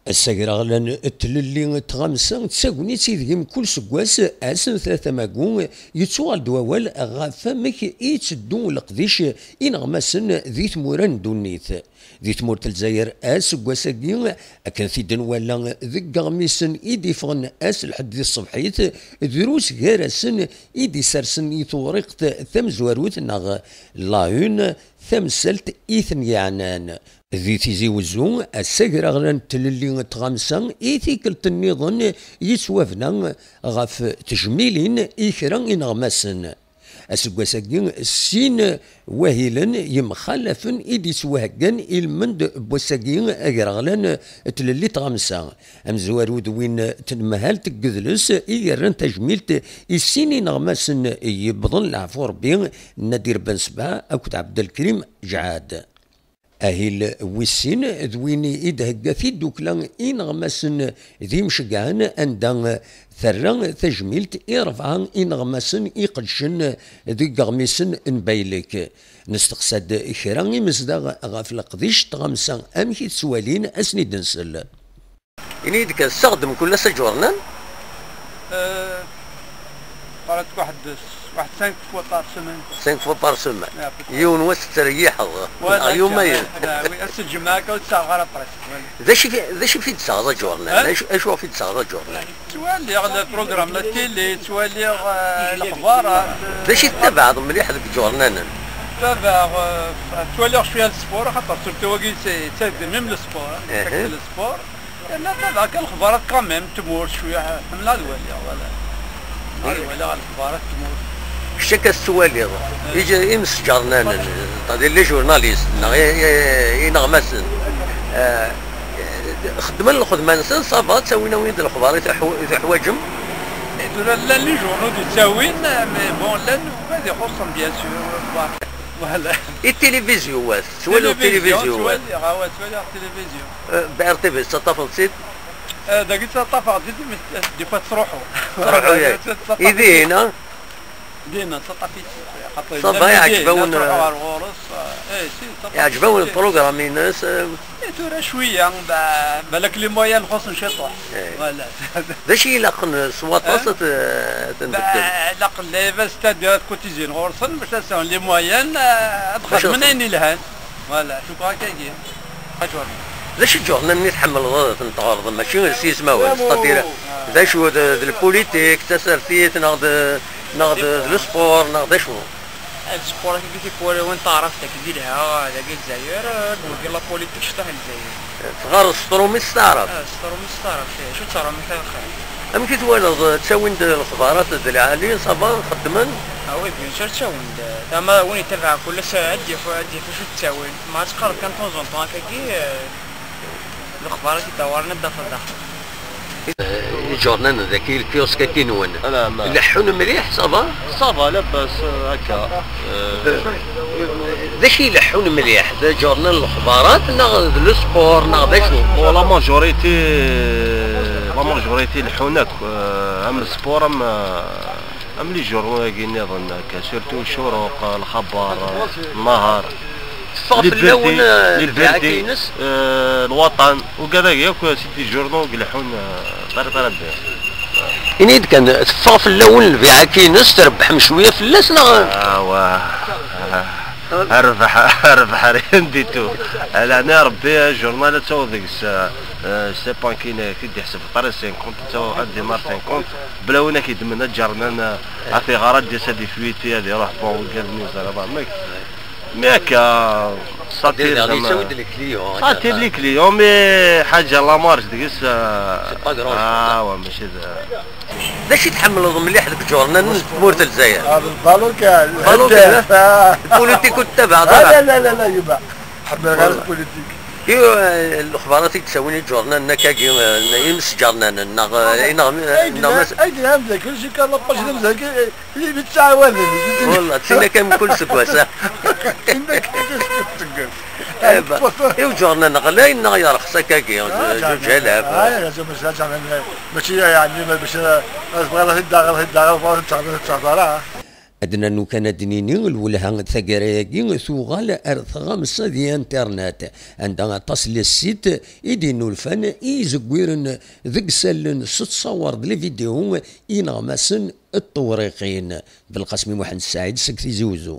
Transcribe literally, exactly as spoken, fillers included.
Ass agraɣlan n tlelli n tɣamsa d tagnit ideg mkul seggas ass n tlata magu yettuɣal-d wawal ɣef amek i yetteddu leqdic ineɣmasen di tmura n ddunit. Di tmurt n Lezzayer, aseggas-agi, akken t-id-nwala deg yeɣmisen i d-iffɣen ass n lḥedd di tṣebḥit, drus gar-asen i d-isersen i tewriqt tamezwarut neɣ la une, tamsalt i ten-yeɛnan. Di Tizi Wezzu, ass agraɣlan n tlelli n tɣamsa i tikkelt nniḍen yettwabna ɣef tejmilin i kra ineɣmasen. Aseggas-agi, sin wahilen yemxalafen i d-yettwaheggan i lmend n wass-agi agraɣlan n tlelli n tɣamsa. Amezwaru d win n tnemhalt n yidles i yerran tajmilt i sin ineɣmasen yewwḍen leɛfu Rebbi, Nadir Ben Sebba akked Ɛebdelkrim Jɛad. Ahil wis sin d win i d-thegga tiddukla ineɣmasen d imceggɛen, anda terra tajmilt i rebɛa ineɣmasen iqeddcen deg yeɣmisen n Baylek. Nesteqsa-d kra imezdaɣ ɣef leqdic n tɣamsa, amek i t-ttwalin, ad sen-id-nsel. Ini-yi-d kan, tessaɣ-d mkul ass aǧurnan? Euh, قرأت واحد واحد cinq fois par semaine. Cinq fois par semaine. Yiwen wass tettreyyiḥeḍ. Neɣ yumayen. Ass n lǧemɛa akka ur ttaɣeɣ ara presque. D acu i fi-, d acu i fi d-tessaɣeḍ aǧurnan? Acu, acu i fi d-tessaɣeḍ aǧurnan? Ttwaliɣ le programme la télé, ttwaliɣ, euh, lexbarat. D acu i tettabaɛeḍ mliḥ deg iǧurnanen? Ttabaɛeɣ, euh, ttwaliɣ cwiya n sport, axaṭer surtout wagi c'est, c'est même le sport, hein. Le sport. Yerna ttabaɛeɣ kan lexbarat quand même, tmurt cwiya, ḥemmleɣ ad waliɣ, voilà. Ad waliɣ lexbarat tmurt. Kečč akka tettwaliḍ, ij-, imsejjernanen, c'est-à-dire les journalistes, neɣ i-, i-, ineɣmasen, eh, xeddmen lxedma-nsen, ça va, ttawin-awen-d lexbar i tuḥw-, i tuḥwaǧem? Tura llan les journaux d-ttawin, mais bon, llan wid ixuṣṣen, bien sûr, voilà. I tilivizyu-wat, tettwaliḍ tilivizyu-wat? Ttwaliɣ, awa, ttwaliɣ tilivizyu. Eh, B R T V, tettaṭṭafeḍ-tt-id? Eh, dagi ttaṭṭafeɣ-tt-id, mais des fois tettruḥu. Tettruḥu, yak. I dihin, ha? Dinna, ttaṭṭaf-itt. Ça va, iɛǧeb-awen, truḥ ɣer ɣur-s, eh, si, ttaṭṭaf-itt. Iɛǧeb-awen lprogram-ines, eh? Eh, tura cwiya, ba-, balak les moyens xuṣṣen ciṭuḥ. Eh. Voilà. D acu i ilaqen s waṭas ad t-, ad t-nbeddel? Ba-, ilaq les, c'est-à-dire ad kutizin ɣur-sen bac ad sɛun les moyens, eh, ad xedmen ayen ilhan. Voilà, je crois kagi. D acu n iǧurnanen i tḥemmleḍ ad ten-tɣerḍem? Mačči s yismawen, c'est-à-dire, d acu, d, d lpulitik, d tasertit, neɣ d, neɣ d, d lesport, neɣ d acu? Lesport, akka tikwal, win taɛrabt, dagi d lha, dagi Lezzayer, eh, d wagi la politique, cṭuḥ Lezzayer. Teɣɣareḍ s tṛumit s taɛrabt? Ah, s tṛumit s taɛrabt, eh, acu d taṛumit ay axir? Amek i twalaḍ, eh, ttawin-d lexbarat d lɛali, ça va, xeddmen? Ah oui, bien sûr, ttawin-d. Tama win yettabaɛ kul ass, ad yaf, ad yaf acu d-ttawin. Ma ad teqqareḍ kan de temps en temps akkagi, eh, lexbarat i d-awaren ad d-tafeḍ daxel. Eh, iǧurnanen daki, lkiusk-agi-nwen, leḥḥun mliḥ, ça va? Ça va, labas, eh, akka. Eh, d acu i leḥḥun mliḥ? D iǧurnanen n lexbarat, neɣ d lesport, neɣ d acu? Bon, la majorité, la majorité leḥḥun akk, eh, am lesport, am, eh, am les journaux-agi nniḍen, akka, surtout Ccuruq, Lxabar, Nnahar. Teffeɣ fell-awen, eh, lbiɛak-ines? Eh, Lwaṭan, ugad-agi akk, c'est des journaux i ileḥḥun, eh, très, très bien. Ini-yi-d kan, teffeɣ fell-awen lbiɛak-ines, trebbḥem cwiya fell-as, neɣ? Ah, wah. Ah, rbeḥ, rbeḥ, rien du tout. Ɛla ɛni Rebbi, ajournal ad taweḍ deg-s, eh, eh, c'est pas kien i d-iḥseb très cinquante, ad taweḍ, ad d-imar cinquante, bla win ad k-yeddmen aǧarnan, eh, ad t-iɣer, ad d-yas, ad ifwiti, ad iruḥ, bon, wigad-nni ẓriɣ amek. Mais akka, ça attire, yettawi-d les clients, ça attire les clients, mais ḥaǧa la marge deg-s, euh, c'est pas grand chose. Ah, ouais, mačči d... D acu i tḥemmleḍ mliḥ deg iǧurnanen n tmurt n Lezzayer? Ah, lbalu kan. Lbalu kan, eh? Politique ur tettabaɛeḍ ara? Ah, la, la, la, la, yuma. Ḥemmleɣ ara politique. I, eh, lexbarat i d-ttawin iǧurnanen akkagi, eh, imsejjernanen, neɣ, eh, neɣ, ay d-nnan, ay d-nnan, d akken, si kan la page d amzaki, eh, Yettɛawaden. Wallah, d tin akka mkul seg wass-a. Tin akka mkul seg wass. Eh, ba, i uǧurnan ɣlayen neɣ yerxes akkagi? Ah, ǧuǧ alaf. Ah, ya, mačči, mačči, yeɛni, ma-, mačči, eh, tebɣiḍ ad t-id-taɣeḍ, ad t-id-taɣeḍ, tebɣiḍ ad t-taɣeḍ, ur t-taɣeḍ ara. Ad nernu kan ad d-nini, lwelha n taggara-agi tuɣal ar tɣamsa di internet, anda aṭas n les sites i d-innulfan i izegwiren deg isallen s ttṣawar d les vidéos ineɣmasen d tewriqin. Belqasmi Muḥend Saɛid seg Tizi Uzzu.